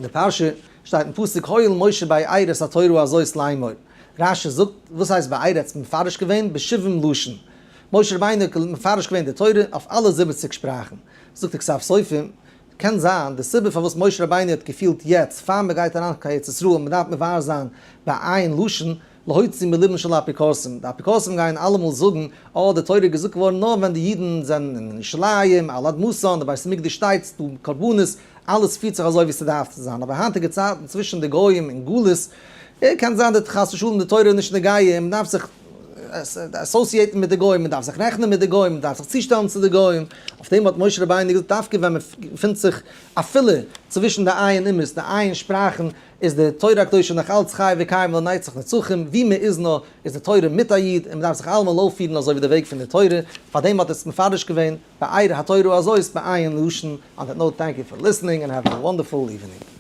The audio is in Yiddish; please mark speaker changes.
Speaker 1: אין די פרשה שטייט אין פסוק הואיל משה ביאר את התורה הזאת לאמור. רש י זאגט, וואס הייסט ביאר האט מפרש געווען בשבעים לשון. משה רבינו האט מפרש געווען די תורה אויף אלע 70 שפראכן. זאגט די כתב סופר, קען זיין די סיבה פארוואס משה רבינו האט געפילט יעצט פאר מען גייט אריין קיין ארץ ישראל מען דארף מבאר זיין בע' לשון להוציא מלבן של אפיקורסים, די אפיקורסים גייען אלעמאל זאגן אה די תורה איז געזאגט געווארן נאר ווען די אידן זענען אין ירושלים על אדמתן, די בית המקדש שטייט, ס'דא קרבנות, אלעס פירט זיך אזוי ווי ס'דארף צו זיין, אבער היינטיגע צייטן צווישן די גוים אין גלות קען זיין די חס ושלום די תורה איז נישט נוגע און מ'דארף זיך associate ן מיט די גוים, מ'דארף זיך רעכענען מיט די גוים, מ'דארף זיך צושטעלן צו די גוים, אויף דעם האט משה רבינו געזאגט דווקא ווען מ'געפינט זיך אפילו צווישן די ע' אומות, די ע' שפראכן, איז די תורה הקדושה נאך אלץ חי וקיים לנצח נצחים, ווי מ'איז נאר איז די תורה מיט א איד, און מ'דארף זיך אלעמאל אויפפירן אזוי ווי די וועג פון די תורה, פאר דעם האט עס מפרש געווען ביאר התורה הזאת בע' לשון, on that note thank you for listening and have a wonderful evening.